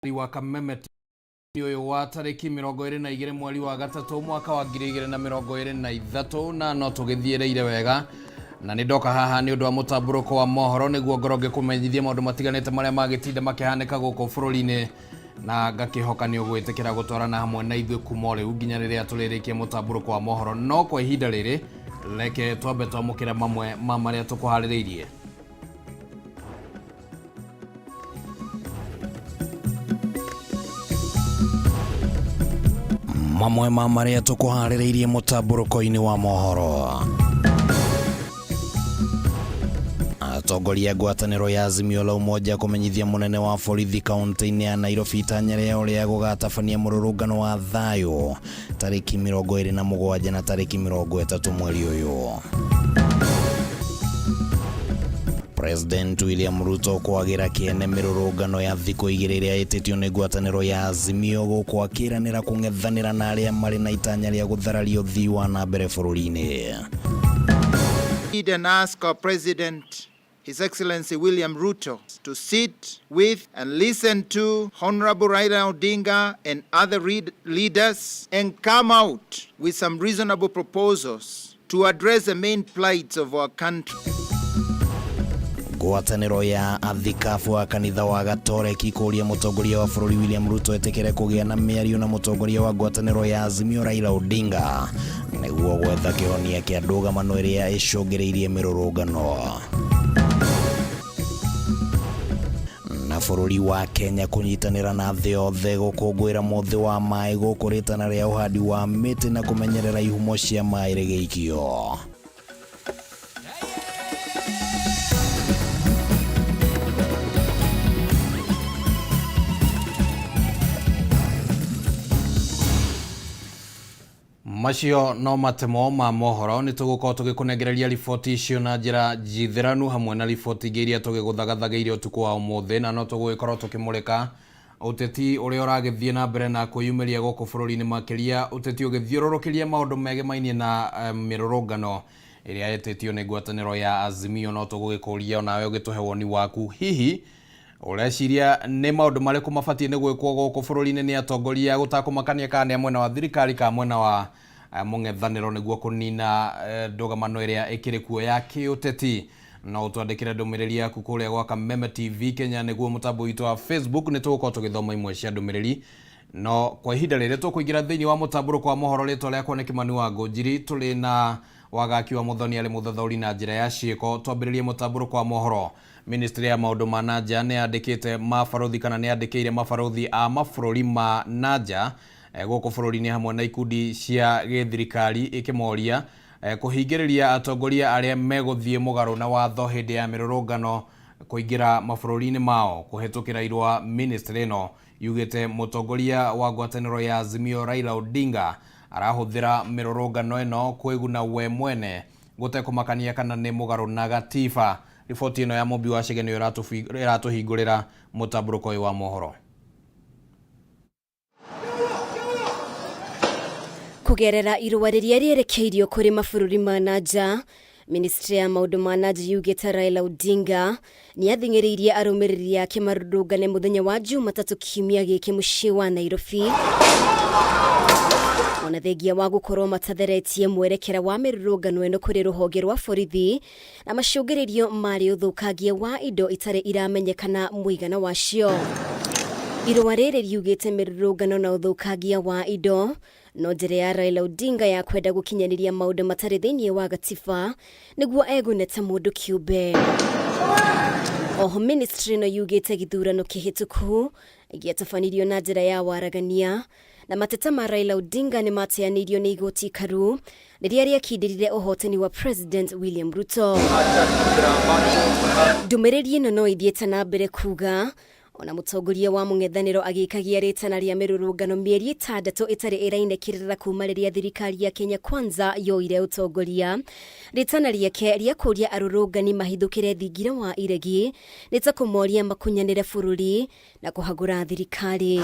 Wa Kameme ũyũ wa tarĩki 22 mweri wa gatatũ mwaka wa 2023, na no tũgĩthiĩrĩire wega na nĩ ndoka haha nĩ ũndũ wa mũtambũrũko wa mohoro nĩguo ngorwo ngĩkũmenyithia maũndũ matiganĩte marĩa magĩtinda makĩhanĩka gũkũ bũrũri-inĩ, na ngakĩhoka nĩ ũgwĩtĩkĩra gũtwarana hamwe na ithuĩ kuma o rĩu nginya rĩrĩa tũrĩrĩkia mũtambũrũko wa mohoro. No kwa ihinda rĩrĩ, reke twambe twamũkĩre mamwe ma marĩa tũkũharĩrĩirie. Mamwe ma marĩa tũkũharĩrĩirie mũtambũrũko-inĩ wa mohoro: atongoria ngwatanĩro ya Azimio la Umoja kũmenyithia mũnene wa borithi kaunti-inĩ ya Nairobi itanya rĩao rĩa gũgatabania mũrũrũngano wa thayũ tarĩki 27 na tarĩki 30 mweri ũyũ. President William Ruto kwagĩra kĩene mĩrũrũngano ya thikũ igĩrĩ ĩrĩa ĩtĩtio nĩ ngwatanĩro ya Azimio, gũkũ akĩranĩra kũng'ethanĩra na arĩa marĩ na itanya rĩa gũthararia ũthii wa na mbere bũrũri-inĩ. And ask our President, His Excellency William Ruto, to sit with and listen to Honorable Raila Odinga and other leaders and come out with some reasonable proposals to address the main plights of our country. Ngwatanĩro ya athikabu a kanitha wa Gatoreki kũria mũtongoria wa bũrũri William Ruto etĩkĩre kũgĩa na mĩario na mũtongoria wa ngwatanĩro ya Azimio Raila Odinga nĩguo gwetha kĩhonia kĩa ndũgamano ĩrĩa ĩcũngĩrĩirie mĩrũrũngano. Na bũrũri wa Kenya kũnyitanĩra na thĩ yothe gũkũngũĩra mũthĩ wa maĩ, gũkũ rĩtana rĩa ũhandi wa mĩtĩ na kũmenyerera ihumo cia maĩ rĩgĩikio. Macio no matemo ma mohoro. Nĩ tũgũkorwo tũgĩkũnengereria riboti icio na njĩra njithĩranu hamwe na riboti ingĩ iria tũgĩgũthagathagĩire ũtukũ wa ũmũthĩ, na no tũgũgĩkorwo tũkĩmũrĩka ũteti ũrĩa ũragĩthiĩ na mbere na kwĩyumĩria gũkũ bũrũri-inĩ, makĩria ũteti ũgĩthiũrũrũkĩria maũndũ megemainie na mĩrũrũngano ĩrĩa ĩtĩtio nĩ ngwatanĩro ya Azimio. No tũgũgĩkũria onawe ũgĩtũhe woni waku, hihi ũreciria nĩ maũndũ marĩkũ mabatiĩ nĩ gwĩkwo gũkũ bũrũri-inĩ nĩ atongoria, gũtakũmakania kana nĩ a mwena wa thirikari kana mwena wa mũng'ethanĩro, nĩguo kũnina ndũgamano ĩrĩa ĩkĩrĩ kuo ya kĩũteti? No ũtwandĩkĩre ndũmĩrĩri yaku kũrĩa gwa Kameme TV Kenya, nĩguo mũtambo witũ wa Facebook. Nĩ tũgũkorwo tũgĩthoma imwe cia ndũmĩrĩri, no kwa ihinda rĩrĩ tũkũingĩra thĩinĩ wa mũtambũrũko wa mohoro. Rĩtwa rĩakwa nĩ Kĩmani wa Ngũnjiri. Tũrĩ na Wagaki wa Mũthoni, arĩ mũthathaũri na njĩra ya ciĩko. Twambĩrĩrie mũtambũrũko wa mohoro. Ministry ya maũndũ ma nanja nĩ yandĩkĩte mabarũthi, kana nĩ yandĩkĩire mabarũthi a mabũrũri ma nanja gũkũ bũrũri-inĩ hamwe na ikundi cia gĩthirikari, ĩkĩmoria kũhingĩrĩria atongoria arĩa megũthiĩ mũgarũ na watho hĩndĩ ya mĩrũrũngano kũingĩra mabũrũri-inĩ mao. Kũhetũkĩra irũa, ministry ĩno yugĩte mũtongoria wa ngwatanĩro ya Azimio Raila Odinga arahũthĩra mĩrũrũngano ĩno kwĩguna we mwene, gũtekũmakania kana nĩ mũgarũ na gatiba. Riboti ĩno ya Mũmbi wa Chege nĩyo ĩratũhingũrĩra mũtambũrũko ũyũ wa mohoro. Kũgerera irũa rĩrĩa rĩerekeirio kũrĩ mabũrũri ma nanja, ministry ya maũndũ ma nanja yugĩte Raila Odinga nĩ athing'ĩrĩirie arũmĩrĩri ake marũrũngane mũthenya wa Jumatatũ kiumia gĩkĩ mũciĩ wa Nairobi, ona thengia wa gũkorwo matatheretie mwerekera wa mĩrũrũngano ĩno kũrĩ rũhonge rwa borithi, na macũngĩrĩrio marĩ ũthũkangia wa indo itarĩ iramenyekana mũigana wacio. Irũa rĩrĩ riugĩte mĩrũrũngano na ũthũkangia wa indo no njĩra ya Raila Odinga ya kwenda gũkinyanĩria maũndũ matarĩ thĩinĩ wa gatiba nĩguo egune ta mũndũ kĩũmbe. Oho ministry ĩno yugĩte gĩthurano kĩhĩtũku gĩatabanirio na njĩra ya waragania, na mateta ma Raila Odinga nĩ mateanĩirio nĩ igoti ikaru rĩrĩa rĩakindĩrire ũhotani wa President William Ruto. Ndũmĩrĩri ĩno no ĩthiĩte na mbere kuga ona mũtongoria wa mũng'ethanĩro agĩkagia rĩtana rĩa mĩrũrũngano mĩeri 6 ĩtarĩ ĩrainĩkĩrĩra kuma rĩrĩa thirikari ya Kenya Kwanza yoire ũtongoria, rĩtana rĩake rĩa kũria arũrũngani mahithũkĩre thingira wa iregi nĩ ta kũmoria makunyanĩre bũrũri na kũhagũra thirikari.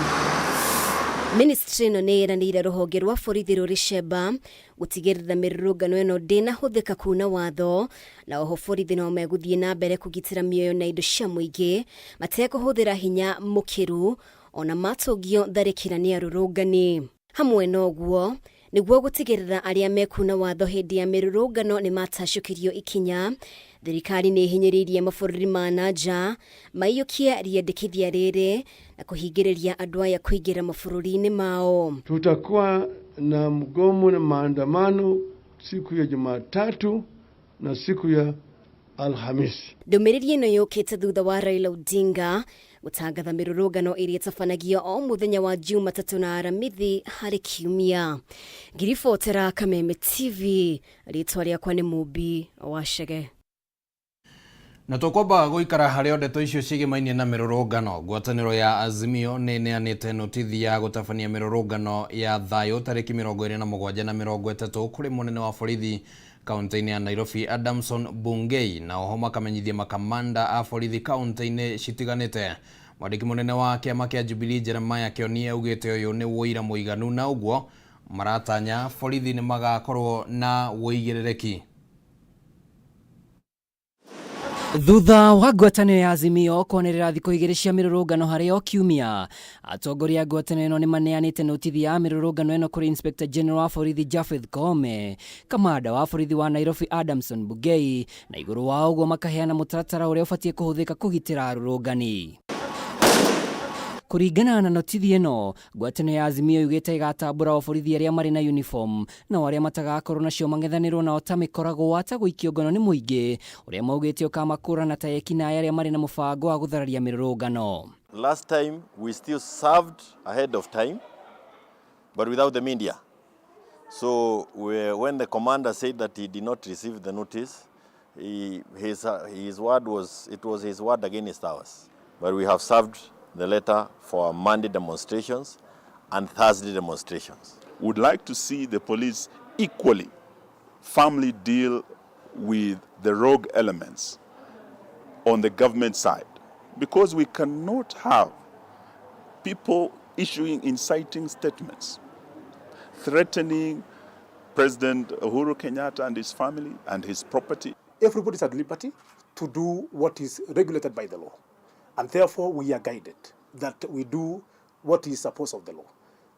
Ministry ĩno nĩ ĩranĩire rũhonge rwa borithi rũrĩ Sheba gũtigĩrĩra mĩrũrũngano ĩno ndĩnahũthĩka kuna watho, na oho borithi no megũthiĩ na mbere kũgitĩra mĩoyo na indo cia mũingĩ matekũhũthĩra hinya mũkĩru. Ona matũngio tharĩkĩra nĩ arũrũngani. Hamwe na ũguo, nĩguo gũtigĩrĩra arĩa mekuna watho hĩndĩ ya mĩrũrũngano nĩ matacũkĩrio ikinya, thirikari nĩ ĩhinyĩrĩirie mabũrũri ma na nja maiyũkie rĩendekithia rĩrĩ na kũhingĩrĩria andũ aya kũingĩra mabũrũri-inĩ mao. Tutakuwa na mgomo na maandamano siku ya Jumatatu na siku ya Alhamisi. Ndũmĩrĩri ĩno yũkĩte thutha wa Raila Odinga gũtangatha mĩrũrũngano ĩrĩa ĩtabanagio o mũthenya wa Jumatatũ na Aramithi harĩ kiumia. Ngiribotera Kameme TV, rĩtwa rĩakwa nĩ Mũmbi wa Chege. Na tũkwamba gũikara harĩ o ndeto icio ciĩgĩmainie na mĩrũrũngano. Ngwatanĩro ya Azimio nĩ ĩneanĩte notithi ya gũtabania mĩrũrũngano ya thayũ tarĩki 27 na 30 kũrĩ mũnene wa borithi kaunti-inĩ ya Nairobi Adamson Bungei, na oho makamenyithia makamanda a borithi kaunti-inĩ citiganĩte. Mwandĩki mũnene wa kĩama kĩa Jubilee Jeremiah Kioni augĩte ũyũ nĩ ũira mũiganu na ũguo maratanya borithi nĩ magakorwo na ũigĩrĩrĩki. Thutha wa ngwatanĩro ya Azimio kwanĩrĩra thikũ igĩrĩ cia mĩrũrũngano harĩ o kiumia, atongoria a ngwatanĩro ĩno nĩ maneanĩte notithi ya mĩrũrũngano ĩno kũrĩ Inspector General wa borithi Japheth Koome, kamanda wa borithi wa Nairobi Adamson Bungei, na igũrũ wa ũguo makaheana mũtaratara ũrĩa ũbatiĩ kũhũthĩka kũgitĩra arũrũngani. Kũringana na notithi ĩno, ngwatanĩro ya Azimio yugĩte ĩgatambũra o borithi arĩa marĩ na uniform, nao arĩa matagakorwo nacio mang'ethanĩrwo nao ta mĩkoragwo ta gũikio ngono nĩ mũingĩ, ũrĩa maugĩte ũkamakũrana ta ekinaĩ arĩa marĩ na mũbango wa gũthararia mĩrũrũngano. Last time we still served ahead of time, but without the media. So when the commander said that he did not receive the notice, his word was, it was his word against ours. But we have served the letter for Monday demonstrations and Thursday demonstrations. Would like to see the police equally firmly deal with the rogue elements on the government side, because we cannot have people issuing inciting statements, threatening President Uhuru Kenyatta and his family and his property. Everybody is at liberty to do what is regulated by the law, and therefore we are guided that we do what is supposed of the law.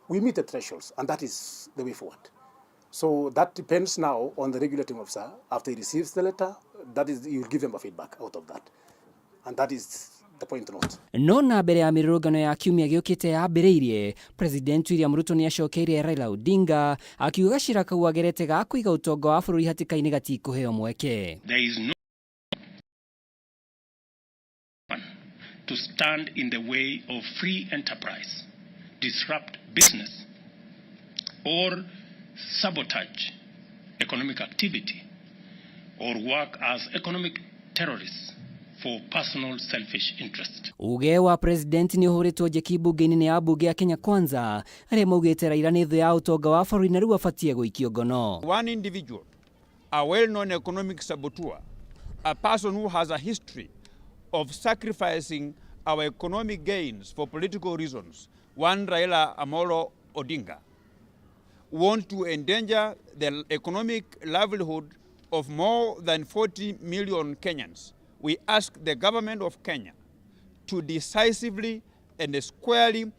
We meet the thresholds, and that is the way forward. So that depends now on the regulating officer. After he receives the letter, that is, you will give them a feedback out of that. And that is the point to note. No na mbere ya mĩrũrũngano ya kiumia gĩũkĩte yambĩrĩirie, President William Ruto nĩ acokeirie Raila Odinga akiuga gacĩra kau agerete ga kũiga ũtonga wa bũrũri hatĩka-inĩ gatikũheo mweke. There is no one to stand in the way of free enterprise, disrupt business, or sabotage economic activity, or work as economic terrorists for personal selfish interest. Uge wa president nĩ ũhũrĩtwo njeki mbunge-inĩ ya mbunge ya Kenya Kwanza arĩa maugĩte Raila nĩ thũ ya ũtonga wa bũrũri na rĩu abatiĩ gũikio ngono. One individual, a well-known economic saboteur, a person who has a history of sacrificing our economic gains for political reasons, one Raila Amolo Odinga, want to endanger the economic livelihood of more than 40 million Kenyans. We ask the government of Kenya to decisively and squarely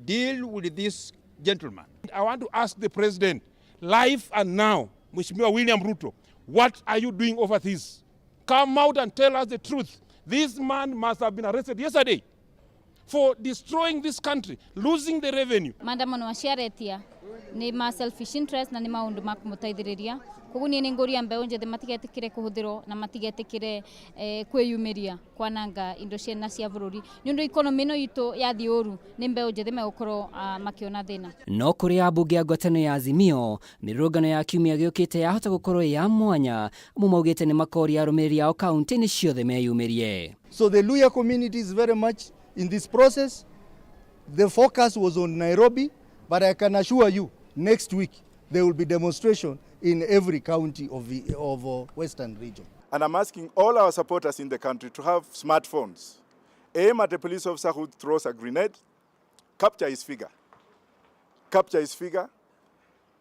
deal with this gentleman. I want to ask the president, live and now, Mheshimiwa William Ruto, what are you doing over this? Come out and tell us the truth. This man must have been arrested yesterday for destroying this country, losing the revenue. Maandamano maciaretia ni ma selfish interest na ni maundu ma kumuteithiriria. Koguo nie ninguria mbeu njithi matigetikire kuhuthirwo na matigetikire kwiyumiria kwananga indo ciena cia bururi ni undu economy ino itu yathii uru ni mbeu njithi megukorwo makiona thina. No kuri ambunge a ngwatanĩro ya Azimio, mĩrũrũngano ya kiumia gĩũkĩte yahota gũkorwo ya mwanya, amwe maugĩte nĩ makoria arũmĩrĩri ao kaunti-inĩ ciothe meyumĩrie. So the Luhya community is very much in this process. The focus was on Nairobi, but I can assure you next week there will be demonstration in every county of the Western region. And I'm asking all our supporters in the country to have smartphones. Aim at a police officer who throws a grenade, capture his figure. Capture his figure,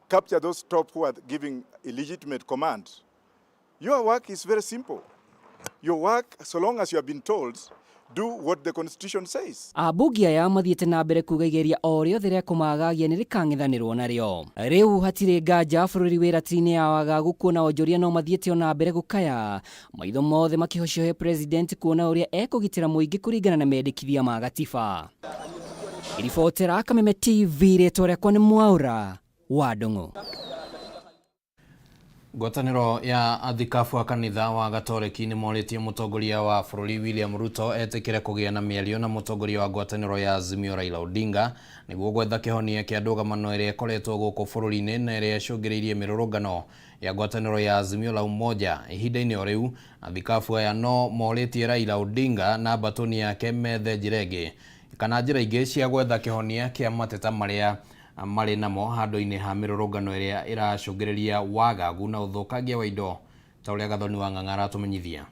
capture those top who are giving illegitimate commands. Your work is very simple. Your work, so long as you have been told, Do what the constitution says. Ambunge aya mathiĩte na mbere kuga igeria o rĩothe rĩa kũmagagia nĩ rĩkang'ethanĩrwo narĩo. Rĩu hatirĩ nganja bũrũri wĩ ratiri-inĩ ya wagagu kuona onjoria no mathiĩte ona mbere gũkaya maitho mothe makĩhocio he president kuona ũrĩa ekũgitĩra mũingĩ kũringana na mendekithia ma gatiba. Ribotera Kameme TV, rĩtwa rĩakwa nĩ Mwaura wa Ndung'u. Ngwatanĩro ya athikabu a kanitha wa Gatoreki nĩ morĩtie mũtongoria wa bũrũri William Ruto etĩkĩre kũgĩa na mĩario na mũtongoria wa ngwatanĩro ya Azimio Raila Odinga nĩguo gwetha kĩhonia kĩa ndũgamano ĩrĩa ĩkoretwo gũkũ bũrũri-inĩ na ĩrĩa ĩcũngĩrĩirie mĩrũrũngano ya ngwatanĩro ya Azimio la Umoja. Ihinda-inĩ o rĩu athikabu aya no morĩtie Raila Odinga na mbatũni yake methe njĩra ĩngĩ kana njĩra ingĩ cia gwetha kĩhonia kĩa mateta marĩa marĩ namo handũ-inĩ ha mĩrũrũngano ĩrĩa ĩracũngĩrĩria wagagu na ũthũkangia wa indo ta ũrĩa Gathoni wa Ng'ang'a aratũmenyithia.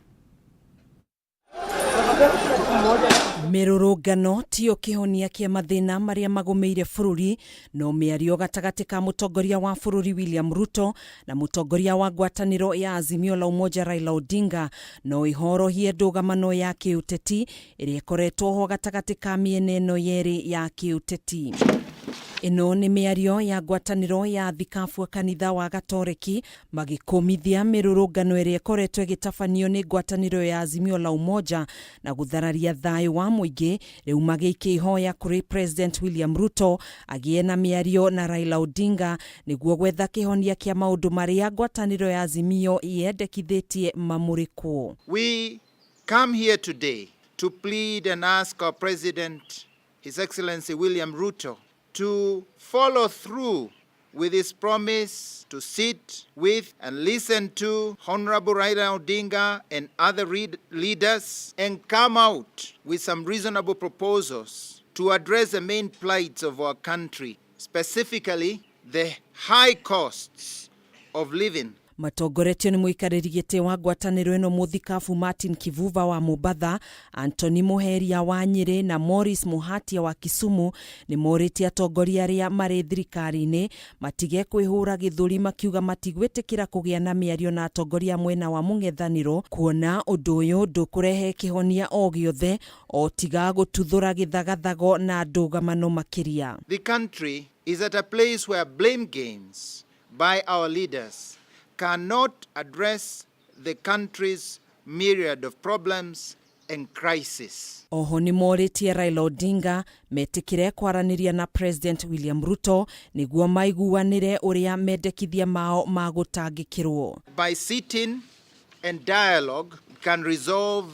Mĩrũrũngano tiyo kĩhonia kĩa mathĩna marĩa magũmĩire bũrũri, no mĩario gatagatĩ ka mũtongoria wa bũrũri William Ruto na mũtongoria wa ngwatanĩro ya Azimio la Umoja Raila Odinga no ĩhorohie ndũgamano ya kĩũteti ĩrĩa ĩkoretwo ho gatagatĩ ka mĩena ĩno yerĩ ya kĩũteti. Ĩno nĩ mĩario ya ngwatanĩro ya thikabu a kanitha wa Gatoreki magĩkũmithia mĩrũrũngano ĩrĩa ĩkoretwo ĩgĩtabanio nĩ ngwatanĩro ya Azimio la Umoja na gũthararia thayũ wa mũingĩ, rĩu magĩikia ihoya kũrĩ President William Ruto agĩe na mĩario na Raila Odinga nĩguo gwetha kĩhonia kĩa maũndũ marĩa ngwatanĩro ya Azimio yendekithĩtie mamũrĩkwo. We come here today to plead and ask our President, His Excellency William Ruto, to follow through with his promise to sit with and listen to Honorable Raila Odinga and other leaders and come out with some reasonable proposals to address the main plights of our country, specifically the high costs of living. Matongoretio nĩ mũikarĩri gĩtĩ wa ngwatanĩro ĩno mũthikabu Martin Kivuva wa Mombatha, Anthony Muheria wa Nyĩrĩ na Morris Muhatia wa Kisumu nĩ morĩtie atongoria arĩa marĩ thirikari-inĩ matige kwĩhũra gĩthũri makiuga matigwĩtĩkĩra kũgĩa na mĩario na atongoria mwena wa mũng'ethanĩro kuona ũndũ ũyũ ndũkũrehe kĩhonia o gĩothe o tiga gũtuthũra gĩthagathago na ndũgamano makĩria. The country is at a place where blame games by our leaders cannot address the country's myriad of problems and crises. Oho nĩ morĩtie Raila Odinga metĩkĩre kwaranĩria na President William Ruto nĩguo maiguanĩre ũrĩa mendekithia mao ma gũtangĩkĩrwo. By sitting and dialogue can resolve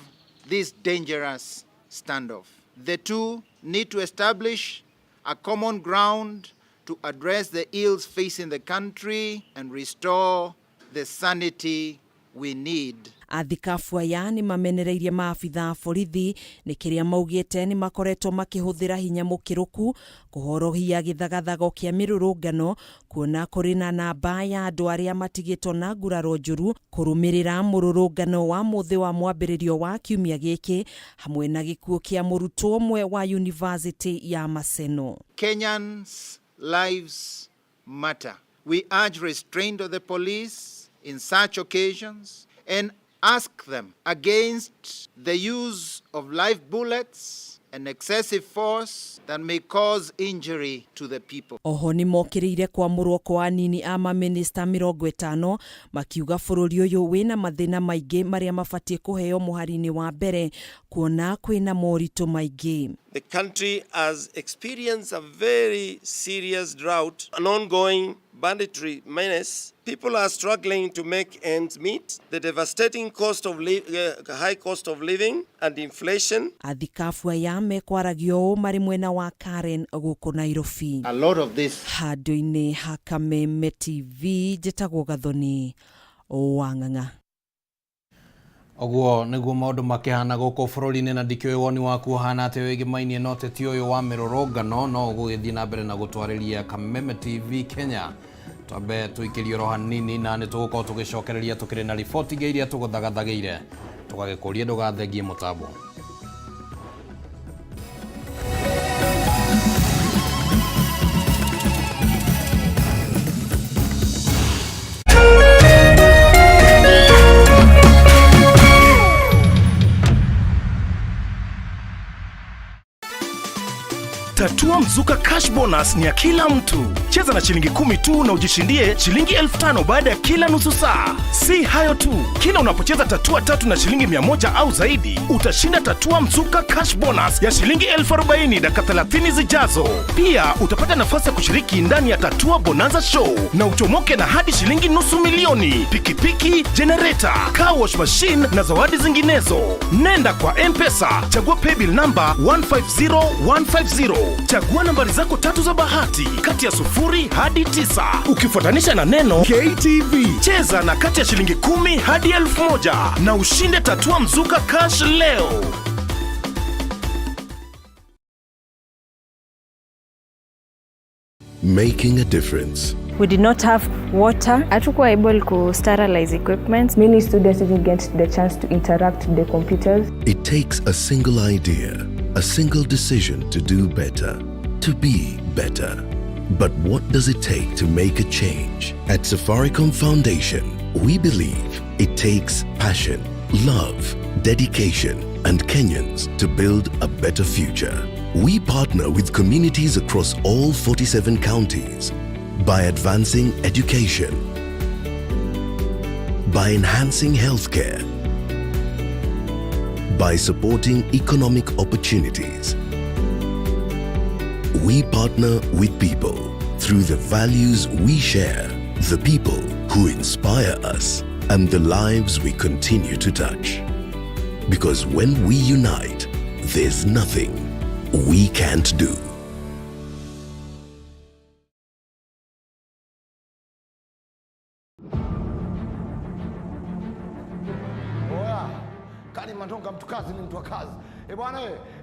this dangerous standoff. The two need to establish a common ground to address the ills facing the country and restore the sanity we need. Athikabu aya nĩ mamenereirie maabitha a borithi nĩ kĩrĩa maugĩte nĩ makoretwo makĩhũthĩra hinya mũkĩrũku kũhorohia gĩthagathago kĩa mĩrũrũngano kuona kũrĩ na namba ya andũ arĩa matigĩtwo na nguraro njũru kũrũmĩrĩra mũrũrũngano wa mũthĩ wa mwambĩrĩrio wa kiumia gĩkĩ hamwe na gĩkuũ kĩa mũrutwo ũmwe wa University ya Maseno. Kenyans' lives matter. We urge restraint of the police in such occasions and ask them against the use of live bullets and excessive force that may cause injury to the people. Oho nĩ mokĩrĩire kwamũrwo kwa anini a mamĩnĩsta 50 makiuga bũrũri ũyũ wĩna mathĩna maingĩ marĩa mabatiĩ kũheo mũhari-inĩ wa mbere kuona kwĩna moritũ maingĩ. The country has experienced a very serious drought, an ongoing banditry menace. People are struggling to make ends meet. The devastating cost of high cost of living and inflation. Athikabu aya mekwaragio ũũ marĩ mwena wa Karen gũkũ Nairobi. A lot of this. Handũ-inĩ ha Kameme TV njĩtagwo Gathoni wa Ng'ang'a. Ũguo nĩguo maũndũ makĩhana gũkũ bũrũri-inĩ na ndikĩũĩ woni waku ũhana atĩa wĩgĩmainie na ũteti ũyũ wa mĩrũrũngano no ũgũgĩthiĩ na mbere na gũtwarĩria Kameme TV Kenya. Twambe tũikĩrie oro hanini na nĩ tũgũkorwo tũgĩcokereria tũkĩrĩ na riboti ingĩ iria tũgũthagathagĩire tũgagĩkũria ndũgathengie mũtambo. Tatua Mzuka Cash Bonus ni ya kila mtu. Cheza na shilingi 10 tu na ujishindie shilingi 5,000 baada ya kila nusu saa. Si hayo tu, kila unapocheza tatua tatu na shilingi 100 au zaidi, utashinda Tatua Mzuka Cash Bonus ya shilingi 40,000 dakika 30 zijazo. Pia utapata nafasi ya kushiriki ndani ya Tatua Bonanza Show na uchomoke na hadi shilingi 500,000, pikipiki, generator, car wash machine na zawadi zinginezo. Nenda kwa M-Pesa, chagua paybill number 150150, chagua nambari zako tatu za bahati kati ya 0 hadi 9, ukifuatanisha na neno KTV. Cheza na kati ya shilingi 10 hadi 1,000 na ushinde Tatua Mzuka Cash leo. Making a difference. We did not have water. Hatukuwa able ku sterilize equipment. Many students didn't get the chance to interact with the computers. It takes a single idea, a single decision to do better, to be better. But what does it take to make a change? At Safaricom Foundation, we believe it takes passion, love, dedication, and Kenyans to build a better future. We partner with communities across all 47 counties by advancing education, by enhancing healthcare, by supporting economic opportunities. We partner with people through the values we share, the people who inspire us, and the lives we continue to touch. Because when we unite, there's nothing we can't do. Oya, Kali Mandonga mtu kazi ni mtu wa kazi. E bwana,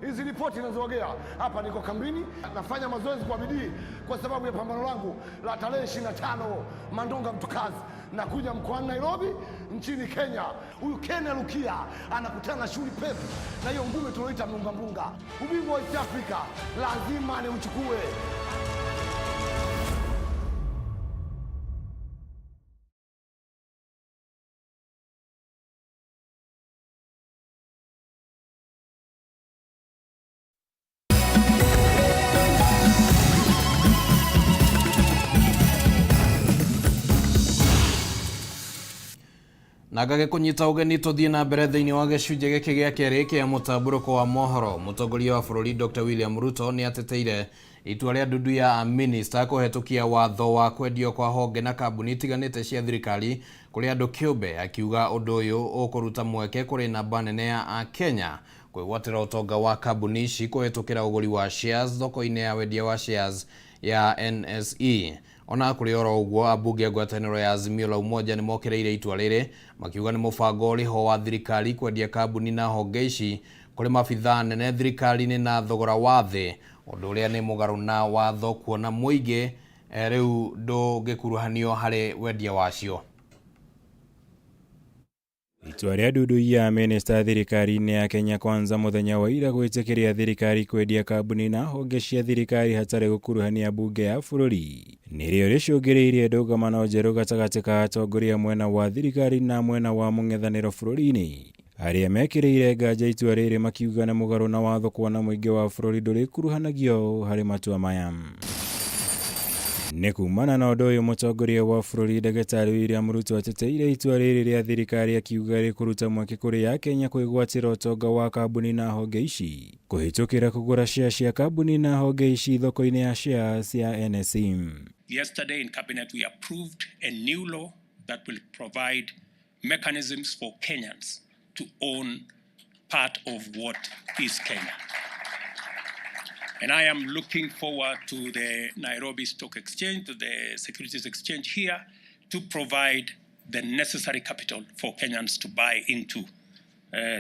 hizi ripoti ninazogea hapa, niko kambini nafanya mazoezi kwa bidii kwa sababu ya pambano langu la tarehe 25. Mandonga mtu kazi nakuja mkoani Nairobi nchini Kenya. Huyu Ken Rukia anakutana na Shughuli Pepe na hiyo ngumi tulioita mlunga mlunga. Ubingwa wa East Africa lazima niuchukue. Na ngagĩkũnyita ũgeni tũthiĩ na mbere thĩinĩ wa gĩcunjĩ gĩkĩ gĩa kerĩ kĩa mũtambũrũko wa mohoro. Mũtongoria wa bũrũri Dr. William Ruto nĩ ateteire itua rĩa ndundu ya minista kũhetũkia watho wa kwendio kwa honge na kambuni itiganĩte cia thirikari kũrĩ andũ kĩũmbe, akiuga ũndũ ũyũ ũkũruta mweke kũrĩ namba nene ya Akenya kwĩgwatĩra ũtonga wa kambuni ici kũhetũkĩra ũgũri wa shares thoko-inĩ ya wendia wa shares ya NSE. Ona kũrĩ oro ũguo, ambunge a ngwatanĩro ya Azimio la Umoja nĩ mokĩrĩire itua rĩrĩ makiuga nĩ mũbango ũrĩho wa thirikari kwendia kambuni na honge ici kũrĩ maabithaa nene thirikari-inĩ na thogora wa thĩ, ũndũ ũrĩa nĩ mũgarũ na watho kuona mũingĩ rĩu ndũngĩkuruhanio harĩ wendia wacio. Itua rĩa ndundu ya minista thirikari-inĩ ya Kenya Kwanza mũthenya wa ira gwĩtĩkĩria thirikari kwendia kambuni na honge cia thirikari hatarĩ gũkuruhania bunge ya bũrũri nĩrĩo rĩcũngĩrĩirie ndũgamano njerũ gatagatĩ ka atongoria mwena wa thirikari na mwena wa mũng'ethanĩro bũrũri-inĩ arĩa mekĩrĩire nganja itua rĩrĩ makiuga nĩ mũgarũ na watho kuona mũingĩ wa bũrũri ndũrĩkuruhanagio harĩ matua maya. Nĩ kumana na ũndũ ũyũ mũtongoria wa bũrũri ndagĩtarĩ William Ruto ateteire itua rĩrĩ rĩa thirikari akiuga rĩkũruta mweke kũrĩ Akenya kwĩgwatĩra ũtonga wa kambuni na honge ici kũhĩtũkĩra kũgũra share cia kambuni na honge ici thoko-inĩ ya shares ya NSE. Yesterday in cabinet we approved a new law that will provide mechanisms for Kenyans to own part of what is Kenya. And I am looking forward to the Nairobi Stock Exchange, to the Securities Exchange here, to provide the necessary capital for Kenyans to buy into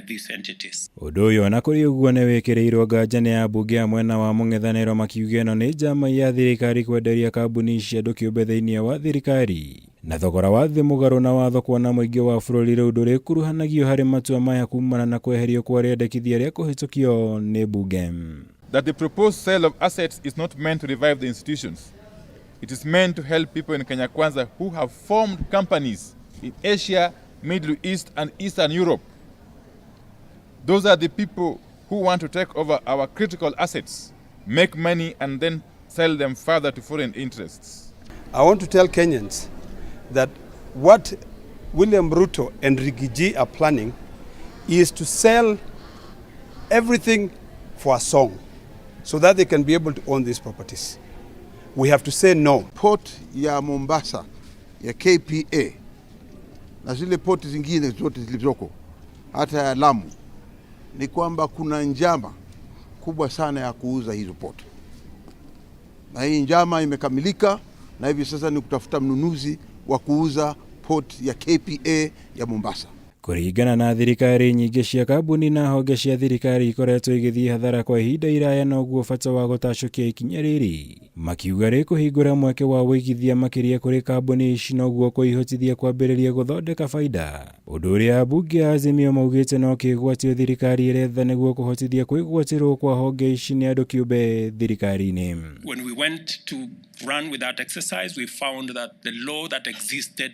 these entities. Ũndũ ũyũ ona kũrĩ ũguo nĩ wĩkĩrĩirwo nganja nĩ ambunge a mwena wa mũng'ethanĩro makiuga ĩno nĩ njama ya thirikari kwenderia kambuni ici andũ kĩũmbe thĩinĩ wa thirikari na thogora wa thĩ mũgarũ na watho kuona mũingĩ wa bũrũri rĩu ndũrĩkuruhanagio harĩ matua maya kumana na kweherio kwa rĩendekithia rĩa kũhĩtũkio nĩ mbunge. That the proposed sale of assets is not meant to revive the institutions. It is meant to help people in Kenya Kwanza who have formed companies in Asia, Middle East, and Eastern Europe. Those are the people who want to take over our critical assets make money and then sell them further to foreign interests. I want to tell Kenyans that what William Ruto and Riggy G are planning is to sell everything for a song so that they can be able to own these properties. We have to say no. Port ya Mombasa ya KPA na zile port zingine zote zilizoko hata ya Lamu, ni kwamba kuna njama kubwa sana ya kuuza hizo port, na hii njama imekamilika, na hivi sasa ni kutafuta mnunuzi wa kuuza port ya KPA ya Mombasa. Kũringana na thirikari nyingĩ cia kambuni na honge cia thirikari ikoretwo igĩthiĩ hathara kwa ihinda iraya noguo bata wa gũtacũkia ikinya rĩrĩ makiuga rĩkũhingũra mweke wa wĩigithia makĩria kũrĩ kambuni ici noguo kũihotithia kwambĩrĩria gũthondeka baida ũndũ ũrĩa ambunge a Azimio maugĩte no kĩgwatio thirikari ĩretha nĩguo kũhotithia kwĩgwatĩrwo kwa honge ici nĩ andũ kĩũmbe thirikari-inĩ. When we went to run with that exercise, we found that the law that existed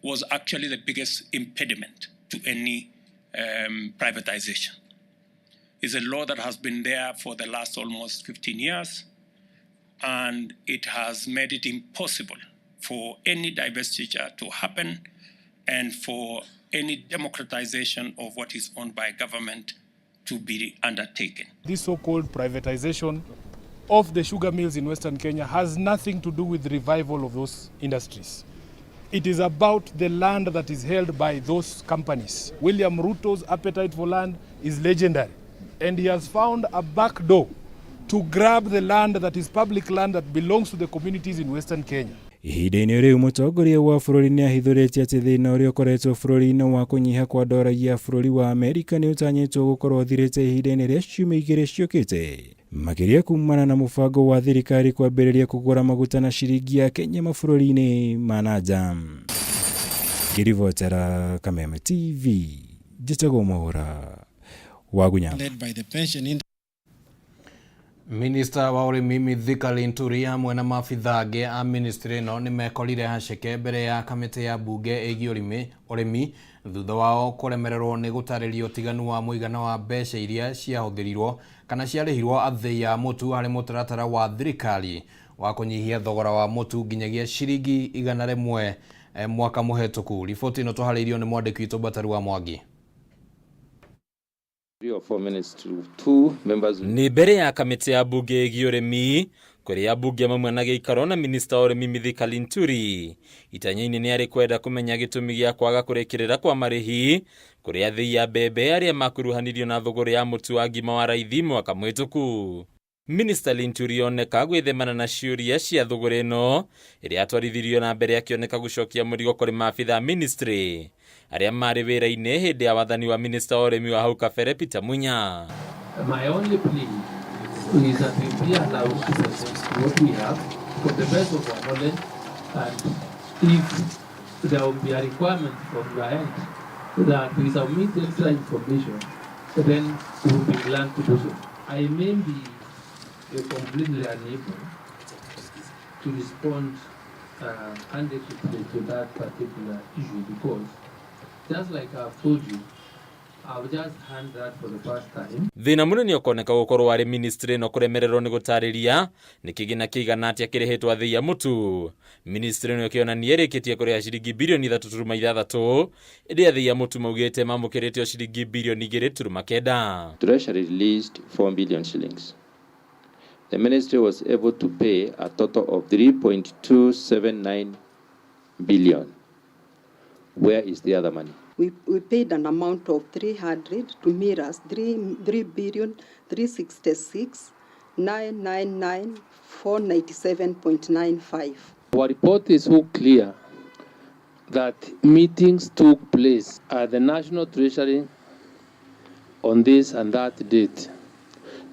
was actually the biggest impediment to any privatization. It's a law that has been there for the last almost 15 years, and it has made it impossible for any divestiture to happen and for any democratization of what is owned by government to be undertaken. This so-called privatization of the sugar mills in Western Kenya has nothing to do with revival of those industries. It is about the land that is held by those companies. William Ruto's appetite for land is legendary, and he has found a back door to grab the land that is public land that belongs to the communities in Western Kenya. Ihinda-inĩ rĩu mũtongoria wa bũrũri nĩ ahithũrĩtie atĩ thĩna ũrĩa ũkoretwo bũrũri-inĩ wa kũnyiha kwa dora ya bũrũri wa Amerika nĩ ũtanyĩtwo gũkorwo ũthirĩte ihinda-inĩ rĩa ciumia igĩrĩ ciũkĩte makĩria kumana na mũbango wa thirikari kwambĩrĩria kũgũra maguta na ciringi ya Kenya mabũrũri-inĩ ma na nja. Ngĩribotera Kameme TV njĩtagwo Mwaũra Wagunya. Minista wa ũrĩmi Mithika Linturi hamwe na maabitha angĩ a ministry ĩno nĩ mekorire haceke mbere ya kamĩtĩ ya mbunge ĩgiĩ ũrĩmi thutha wao kũremererwo nĩ gũtarĩria ũtiganu wa mũigana wa mbeca iria ciahũthĩrirwo kana ciarĩhirwo athĩi a mũtu harĩ mũtaratara wa thirikari wa kũnyihia thogora wa mũtu nginyagia ciringi 100 mwaka mũhetũku. Riboti ĩno tũharĩirio nĩ mwandĩki witũ Bataru wa Mwangi. 3 or 4 minutes to 2 members. Nĩ mbere ya kamĩtĩ ya mbunge ĩgiĩ ũrĩmi kũrĩa ambunge mamwe na gĩikaro na minista wa ũrĩmi Mithika Linturi itanya-inĩ nĩ arĩ kwenda kũmenya gĩtũmi gĩa kwaga kũrĩkĩrĩra kwa marĩhi kũrĩ athĩi a mbembe arĩa makuruhanirio na thũgũrĩ ya mũtu wa ngima wa raithi mwaka mũhĩtũku. Minista Linturi oneka gwĩthemana na ciũria cia thũgũrĩ ĩno ĩrĩa atwarithirio na mbere akĩoneka gũcokia mũrigo kũrĩ maabitha ministry arĩa marĩ wĩra-inĩ hĩndĩ ya wathani wa minista wa ũrĩmi wa hau kabere Peter Munya. My only plea is that we be allowed to present what we have for the best of our knowledge, and if there will be a requirement from your end that we submit extra information, then we will be glad to do so. I may be completely unable to respond adequately to that particular issue because, just like I've told you, I've just heard that for the first time. Thĩna mũnene ũkoneka gũkorwo arĩ ministry ĩno kũremererwo nĩ gũtarĩria nĩ kĩgĩna kĩigana atĩa kĩrĩhĩtwo athĩi a mũtu. Ministry ĩno ĩkĩonania ĩrĩkĩtie kũrĩha ciringi birioni 3.6 ĩndĩ athĩi a mũtu maugĩte mamũkĩrĩte o ciringi birioni 2.9. Treasury released 4 billion shillings. The ministry was able to pay a total of 3.279 billion. Where is the other money? We paid an amount of 300 to mirrors 3,366,999,497.95. Our report is so clear that meetings took place at the National Treasury on this and that date.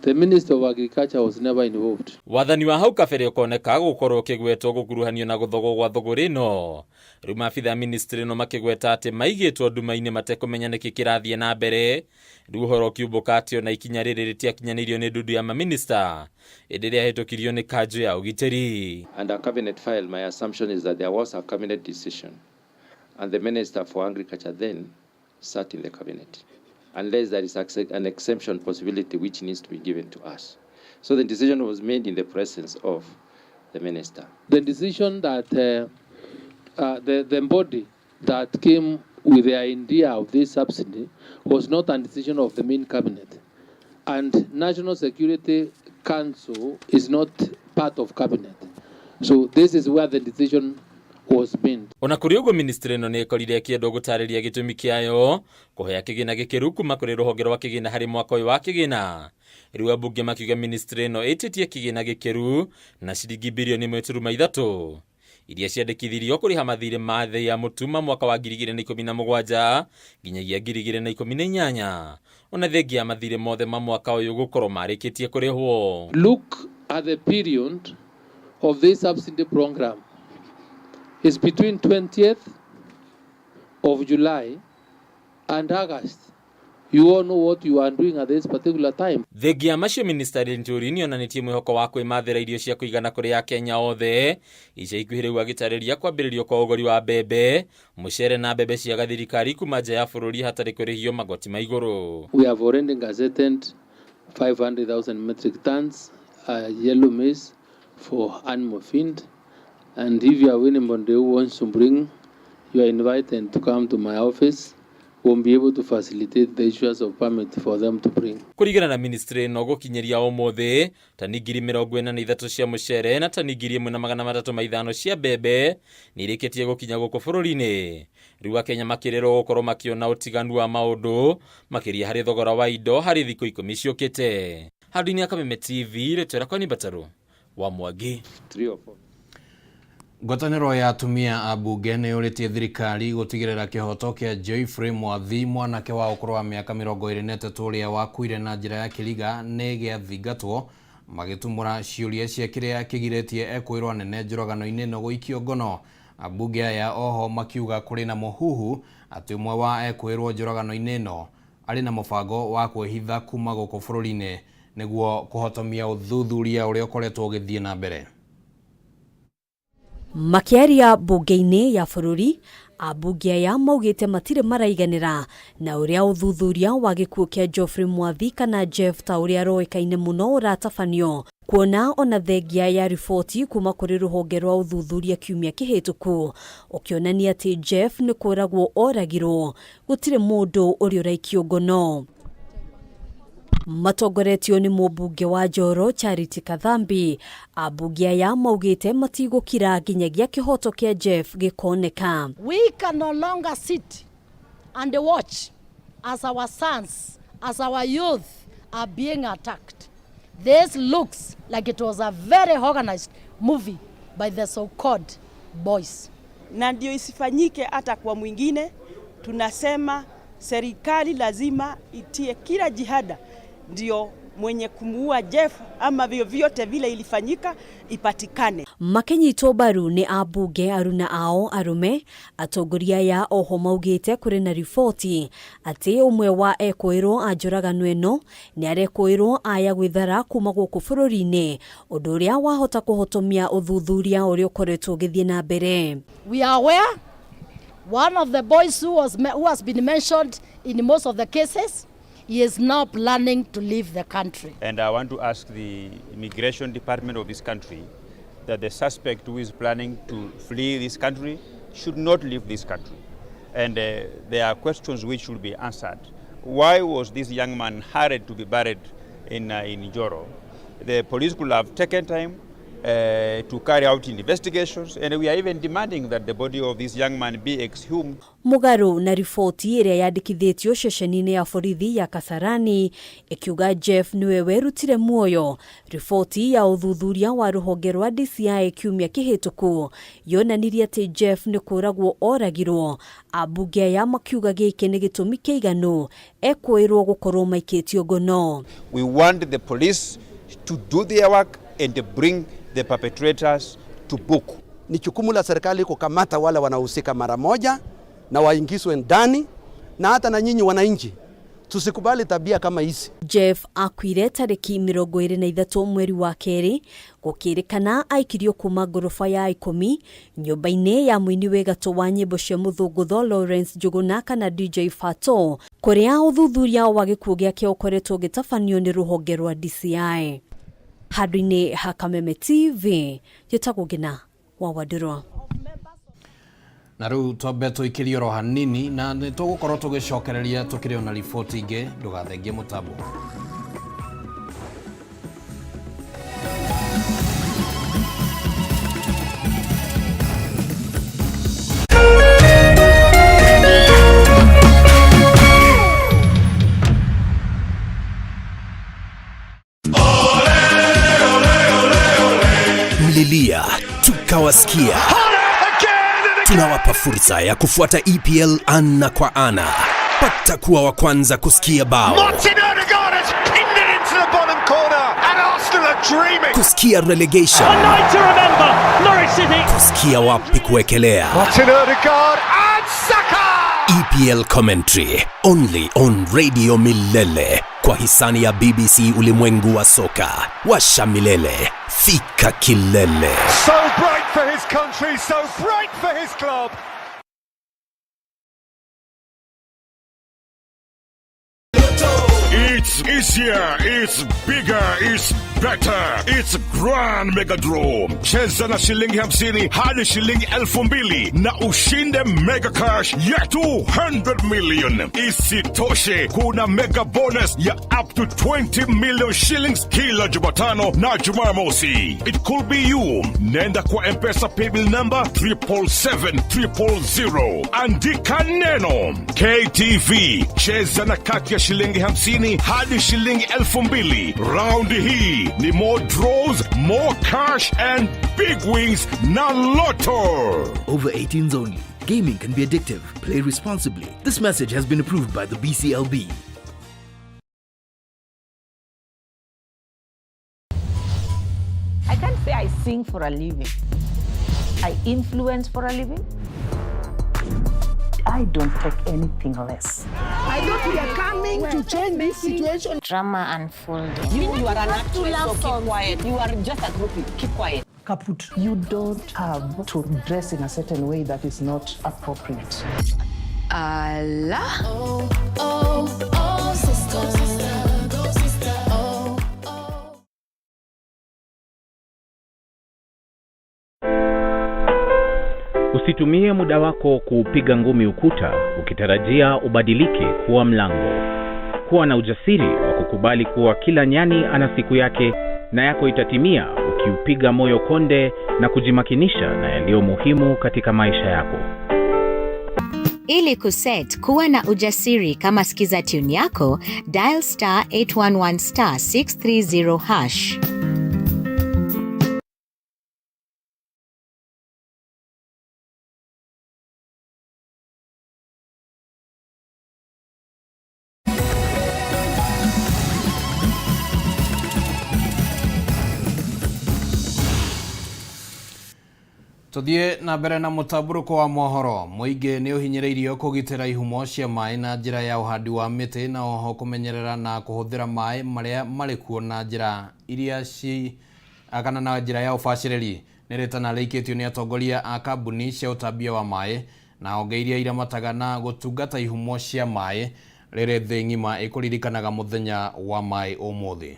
The Minister of Agriculture was never involved. Wathani wa hau kabere ũkoneka gũkorwo ũkĩgwetwo gũkuruhanio na gũthogwo gwa thũgũrĩ ĩno. Rĩu maabitha ministry ĩno makĩgweta atĩ maigĩtwo nduma-inĩ matekũmenya nĩkĩ kĩrathiĩ na mbere. Rĩu ũhoro ũkiumbũka atĩ ona ikinya rĩrĩ rĩtiakinyanĩirio nĩ ndundu ya maminista ĩndĩ rĩahĩtũkirio nĩ kanjũ ya ũgitĩri. And a cabinet file, my assumption is that there was a cabinet decision and the Minister for Agriculture then sat in the cabinet. Unless there is an exemption possibility which needs to be given to us. So the decision was made in the presence of the minister. The decision that the body that came with the idea of this subsidy was not a decision of the main cabinet. And National Security Council is not part of cabinet. So this is where the decision was made. Ona kũrĩ ũguo ministry ĩno nĩ ĩkorire ĩkĩendwo gũtarĩria gĩtũmi kĩayo kũhoya kĩgĩna gĩkĩru kuma kũrĩ rũhonge rwa kĩgĩna harĩ mwaka ũyũ wa kĩgĩna. Rĩu ambunge makiuga ministry ĩno ĩtĩtie kĩgĩna gĩkĩru na ciringi birioni 1.3 iria ciandĩkithirio kũrĩha mathirĩ ma thĩ ya mũtu ma mwaka wa 2017 nginyagia 2018 ona thengia ya mathirĩ mothe ma mwaka ũyũ gũkorwo marĩkĩtie kũrĩhwo. Look at the period of this subsidy program. It's between 20th of July and August. You all know what you are doing at this particular time. Thengia ya macio minista Linturi nĩonanĩtie mwĩhoko wa kwĩmathĩra irio cia kũigana kũrĩ akenya othe ica ikuhĩ rĩu agĩtarĩria kwambĩrĩrio kwa ũgũri wa mbembe mũcere na mbembe cia gathirikari kuma nja ya bũrũri hatarĩ kũrĩhio magoti ma igũrũ. We have already gazetted 500,000 metric tons yellow maize for animal feed. And if you are anybody who wants to bring, you are invited to come to my office. We'll be able to facilitate the issuance of permit for them to bring. Kũringana na ministry ĩno gũkinyĩria ũmũthĩ tani 43,000 cia mũcere na tani 1,305 cia mbembe nĩ irĩkĩtie gũkinya gũkũ bũrũri-inĩ. Rĩu akenya makĩrĩrwo gũkorwo makĩona ũtiganu wa maũndũ makĩria harĩ thogora wa indo harĩ thikũ 10 ciũkĩte. Handũ-inĩ ya Kameme TV rĩtwa rĩakwa nĩ Mbatarũ wa Mwangi. 3 or 4. Ngwatanĩro ya atumia a mbunge nĩ yũrĩtie thirikari gũtigĩrĩra kĩhoto kĩa Geoffrey Mwathi mwanake wa ũkũrũ wa mĩaka 23 ũrĩa wakuire na njĩra ya kĩriga nĩ gĩathingatwo magĩtumũra ciũria cia kĩrĩa kĩgirĩtie ekwĩrwo anene njũragano-inĩ ĩno gũikio ngono. Ambunge aya oho makiuga kũrĩ na mũhuhu atĩ ũmwe wa ekwĩrwo njũragano-inĩ ĩno arĩ na mũbango wa kwĩhitha kuma gũkũ bũrũri-inĩ nĩguo kũhotomia ũthuthuria ũrĩa ũkoretwo ũgĩthiĩ na mbere. Makĩaria mbunge-inĩ ya bũrũri, ambunge aya maugĩte matirĩ maraiganĩra na ũrĩa ũthuthuria wa gĩkuũ kĩa Geoffrey Mwathi kana Jeff ta ũrĩa aroĩkaine mũno ũratabanio, kuona ona thengia ya riboti kuma kũrĩ rũhonge rwa ũthuthuria kiumia kĩhĩtũku ũkĩonania atĩ Jeff nĩ kũragwo oragirwo, gũtirĩ mũndũ ũrĩa ũraikio ngono. Matongoretio nĩ mũmbunge wa Njoro Charity Kathambi, ambunge aya maugĩte matigũkira nginyagia kĩhoto kĩa Jeff gĩkoneka. We can no longer sit and watch as our sons, as our youth are being attacked. This looks like it was a very organized movie by the so-called boys. Na ndio isifanyike hata kwa mwingine, tunasema serikali lazima itie kila jihada ndio mwenye kumuua Jeff ama vyovyote vile ilifanyika ipatikane. Makinyitwo mbaru nĩ ambunge aruna ao arume, atongoria aya oho maugĩte kũrĩ na riboti atĩ ũmwe wa ekũĩrwo a njũragano ĩno nĩ arekũĩrwo aya gwĩthara kuma gũkũ bũrũri-inĩ, ũndũ ũrĩa wahota kũhotomia ũthuthuria ũrĩa ũkoretwo ũgĩthiĩ na mbere. We are aware one of the boys who has been mentioned in most of the cases, he is now planning to leave the country. And I want to ask the immigration department of this country that the suspect who is planning to flee this country should not leave this country. And there are questions which should be answered. Why was this young man hurried to be buried in Njoro? The police could have taken time to carry out investigations, and we are even demanding that the body of this young man be exhumed. Mũgarũ na riboti ĩrĩa yandĩkithĩtio ceceni-inĩ ya borithi ya Kasarani ĩkiuga Jeff nĩwe werutire muoyo, riboti ya ũthuthuria wa rũhonge rwa DCI kiumia kĩhĩtũku yonanirie atĩ Jeff nĩ kũragwo oragirwo. Ambunge aya makiuga gĩkĩ nĩ gĩtũmi kĩiganu ekũĩrwo gũkorwo maikĩtio ngono. We want the police to do their work and bring the perpetrators to book. Ni jukumu la serikali kukamata wale wanahusika mara moja na waingizwe ndani, na hata na nyinyi wananchi tusikubali tabia kama hizi. Jeff akuire tariki 23 mweri wa kerĩ, gũkĩrĩkana aikirio kuma ngoroba ya 10 nyũmba-inĩ ya mũini wĩ gatũ wa nyĩmbo cia mũthũngũtho Lawrence Njuguna kana DJ Fato, kũrĩa ũthuthuria wa gĩkuũ gĩake ũkoretwo ũgĩtabanio nĩ rũhonge rwa DCI. Handũ-inĩ ha Kameme TV, njĩtagwo Ngina wa Wandũrwa. Na rĩu twambe tũikĩrie oro hanini na nĩ tũgũkorwo tũgĩcokereria tũkĩrĩ ona riboti ingĩ, ndũgathengie mũtambo. Mlilia tukawasikia. Tunawapa fursa ya kufuata EPL ana kwa ana. Pata kuwa wa kwanza kusikia bao, Martin Odegaard has pinned it into the bottom corner, and Arsenal are dreaming. kusikia relegation, A night to remember, Norwich City. kusikia wapi kuwekelea. Martin Odegaard and Saka. EPL commentary only on Radio Milele kwa hisani ya BBC Ulimwengu wa Soka. Washa milele, fika kilele. So bright for his country, so bright for his club. It's easier, it's bigger, it's better, it's Grand Mega Draw. Cheza na shilingi 50 hadi shilingi 2,000 na ushinde mega cash ya 200 million. Isitoshe, kuna mega bonus ya up to 20 million shillings kila Jumatano na Jumamosi. It could be you. Nenda kwa M-Pesa paybill number 777 000. Andika neno KTV. Cheza na kati ya shilingi 50 hadi shilingi 2,000. Raundi hii ni more draws, more cash and big wins na Lotto. Over 18s only. Gaming can be addictive. Play responsibly. This message has been approved by the BCLB. I can't say I sing for a living. I influence for a living. I don't take anything less. I thought we are coming to change this situation. Drama unfolding. You are an actress, so keep quiet. You are just a groupie. Keep quiet. Kaput. You don't have to dress in a certain way that is not appropriate. Allah. Oh, oh, oh, sister. Go, sister. Oh, oh. Usitumie muda wako kuupiga ngumi ukuta ukitarajia ubadilike kuwa mlango. Kuwa na ujasiri wa kukubali kuwa kila nyani ana siku yake na yako itatimia ukiupiga moyo konde na kujimakinisha na yaliyo muhimu katika maisha yako. Ili kuset kuwa na ujasiri kama skiza tune yako, dial star 811 star 630 hash. Tuthie na mbere na mũtambũrũko wa mohoro. Mũingĩ nĩ ũhinyĩrĩirio kũgitĩra ihumo cia maĩ na njĩra ya ũhandi wa mĩtĩ na oho kũmenyerera na kũhũthĩra maĩ marĩa marĩ kuo na njĩra iria ci kana na njĩra ya ũbacĩrĩri. Nĩ rĩtana rĩikĩtio nĩ atongoria a kambuni cia ũtambia wa maĩ na honge iria iramataga na gũtungata ihumo cia maĩ rĩrĩ thĩ ng'ima ĩkũririkanaga mũthenya wa maĩ ũmũthĩ.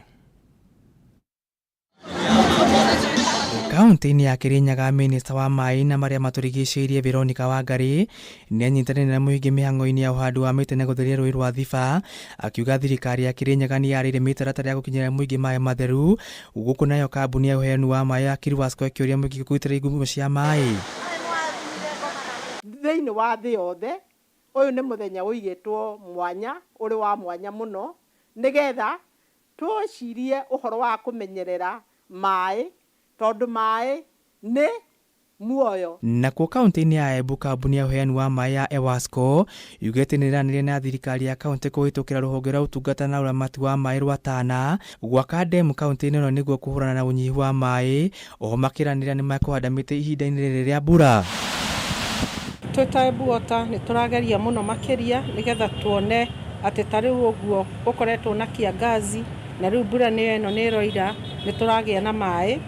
Kaunti-inĩ ya Kirinyaga, minista wa maĩ na marĩa matũrigicĩirie Veronica Wangari nĩ anyitanĩire na mũingĩ mĩhang'o-inĩ ya ũhandi wa mĩtĩ na gũtheria rũĩ rwa Thiba, akiuga thirikari ya Kirinyaga nĩ yarĩire mĩtaratara ya gũkinyĩria mũingĩ maĩ matheru, gũkũ nayo kambuni ya ũheani wa maĩ ya Kirwasco ĩkĩũria mũingĩ kũgitĩra ihumo cia maĩ. Thĩinĩ wa thĩ yothe ũyũ nĩ mũthenya ũigĩtwo mwanya ũrĩ wa mwanya mũno nĩgetha tũcirie ũhoro wa kũmenyerera maĩ tondũ maĩ nĩ muoyo. Nakuo kaunti-inĩ ya Embu, kambuni ya ũheani wa maĩ ya Ewasco yugĩte nĩ ĩranĩire na thirikari ya kaunti kũhĩtũkĩra rũhonge rwa ũtungata na ũramati wa maĩ rwa Tana gwaka ndemu kaunti-inĩ ĩno nĩguo kũhũrana na ũnyihu wa maĩ, oho makĩranĩra nĩ mekũhanda mĩtĩ ihinda-inĩ rĩrĩ rĩa mbura. Twĩ ta Embu Water nĩ tũrageria mũno makĩria nĩgetha tuone atĩ ta rĩu ũguo gũkoretwo na kiangazi na rĩu mbura nĩyo ĩno nĩ ĩroira, nĩ tũragĩa na maĩ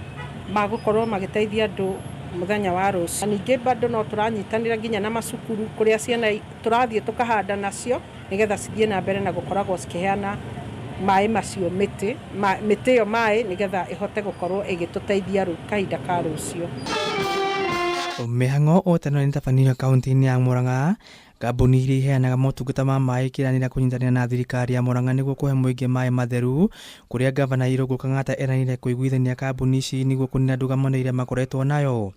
ma gũkorwo magĩteithia andũ mũthenya wa rũciũ. Ningĩ bado no tũranyitanĩra nginya na macukuru kũrĩa ciana tũrathiĩ tũkahanda nacio nĩgetha cithiĩ na mbere na gũkoragwo cikĩheana maĩ macio mĩtĩ mĩtĩ ĩyo maĩ nĩgetha ĩhote gũkorwo ĩgĩtũteithia kahinda ka rũciũ. Mĩhang'o o ta ĩno nĩĩtabanĩirio kaunti-inĩ ya Murang'a, kambuni iria iheanaga motungata ma maĩ ikĩranĩra kũnyitanĩra na thirikari ya Murang'a nĩguo kũhe mũingĩ maĩ matheru, kũrĩa ngavana Irũngũ Kang'ata eranĩire kũiguithania kambuni ici nĩguo kũnina ndũgamano ĩrĩa makoretwo nayo.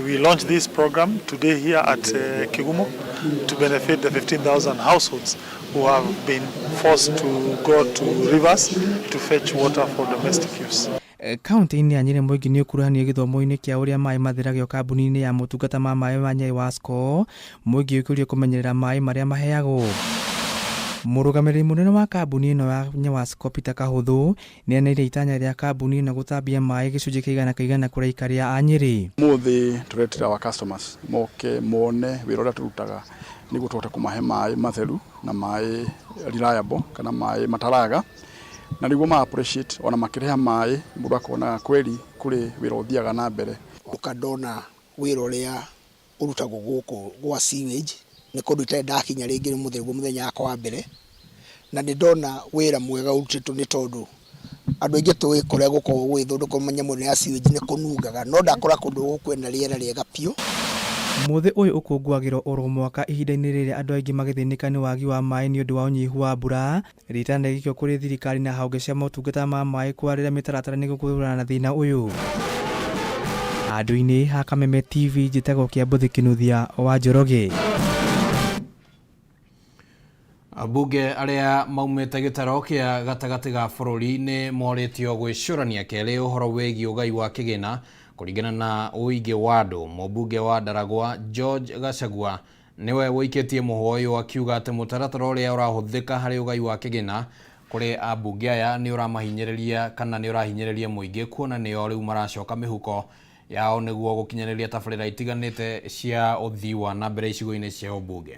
We launched this program today here at Kigumo to benefit the 15,000 households who have been forced to go to rivers to fetch water for domestic use. Kaunti-inĩ ya Nyĩrĩ mũingĩ nĩũkuruhanire gĩthomo-inĩ kĩa ũrĩa maĩ matheragio kambuni-inĩ ya motungata ma maĩ ma Nyeri WASCO, mũingĩ ũkĩũrio kũmenyerera maĩ marĩa maheagwo. Mũrũgamĩrĩri mũnene wa kambuni ĩno ya Nyewasco Peter Kahũthũ nĩaneire itanya rĩa kambuni ĩno gũtambia maĩ gĩcunjĩ kĩa 100% kũrĩ aikari a Nyĩrĩ. Mũthĩ tũretĩra our customers moke mone wĩra ũrĩa tũrutaga nĩguo tũhote kũmahe maĩ matheru na maĩ reliable kana maĩ mataraga, na nĩguo ma appreciate ona makĩrĩha maĩ mũndũ akonaga kweli kũrĩ wĩra ũthiaga na mbere. Ũka ndona wĩra ũrĩa ũrutagwo gũkũ gwa sewage nĩ kũndũ itarĩ ndakinya rĩngĩ nĩ mũthenya mũthenya wakwa wa mbere, na nĩ ndona wĩra mwega ũrutĩtwo nĩ tondũ andũ aingĩ tũĩ kũrĩa gũkoragwo gũgĩthondekwo manyamũ ĩno ya sewage nĩ kũnungaga, no ndakora kũndũ gũkũ kwĩna rĩera rĩega biũ. Mũthĩ ũyũ ũkũngũagĩrwo oro mwaka ihinda-inĩ rĩrĩa andũ aingĩ magĩthĩnĩka nĩ wagi wa maĩ nĩ ũndũ wa ũnyihu wa mbura. Ritana rĩgĩikio kũrĩ thirikari na honge cia motungata ma maĩ kwarĩra mĩtaratara nĩguo kũhũrana na thĩna ũyũ. Handũ-inĩ ha Kameme TV njĩtagwo Kĩambũthĩ Kĩnuthia wa Njoroge. Ambunge arĩa maumĩte gĩtaro kĩa gatagatĩ ga bũrũri nĩ morĩtio gwĩcũrania kerĩ ũhoro wĩgiĩ ũgai wa kĩgĩna kũringana na ũingĩ wa andũ. Mũmbunge wa Ndaragwa George Gachagua nĩwe wũikĩtie mũhwa ũyũ akiuga atĩ mũtaratara ũrĩa ũrahũthĩka harĩ ũgai wa kĩgĩna kũrĩ ambunge aya nĩ ũramahinyĩrĩria kana nĩ ũrahinyĩrĩria mũingĩ kuona nĩo rĩu maracoka mĩhuko yao nĩguo gũkinyanĩria tabarĩra itiganĩte cia ũthii wa na mbere icigo-inĩ cia ũmbunge.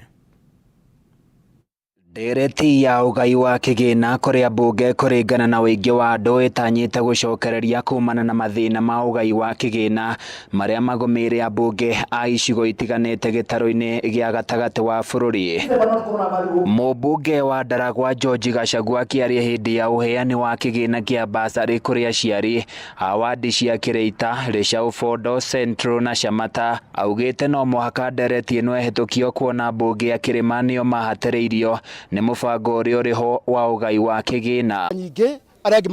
Ndereti ya ũgai wa kĩgĩna kũrĩ ambunge kũringana na ũingĩ wa andũ ĩtanyĩte gũcokereria kumana na mathĩna ma ũgai wa kĩgĩna marĩa magũmĩire ambunge a icigo itiganĩte gĩtarũ-inĩ gĩa gatagatĩ wa bũrũri. Mũmbunge wa Ndaragwa George Gachagua akĩaria hĩndĩ ya ũheani wa kĩgĩna kĩa basarĩ kũrĩ aciari a wadi cia Kĩrĩita, Rĩcaũ Bondo, Central na Shamata augĩte no mũhaka ndereti ĩno ĩhĩtũkio kuona ambunge a kĩrĩma nĩo mahatĩrĩirio nĩ mũbango ũrĩa ũrĩ ho wa ũgai wa kĩgĩna. Nyingĩ arĩa angĩ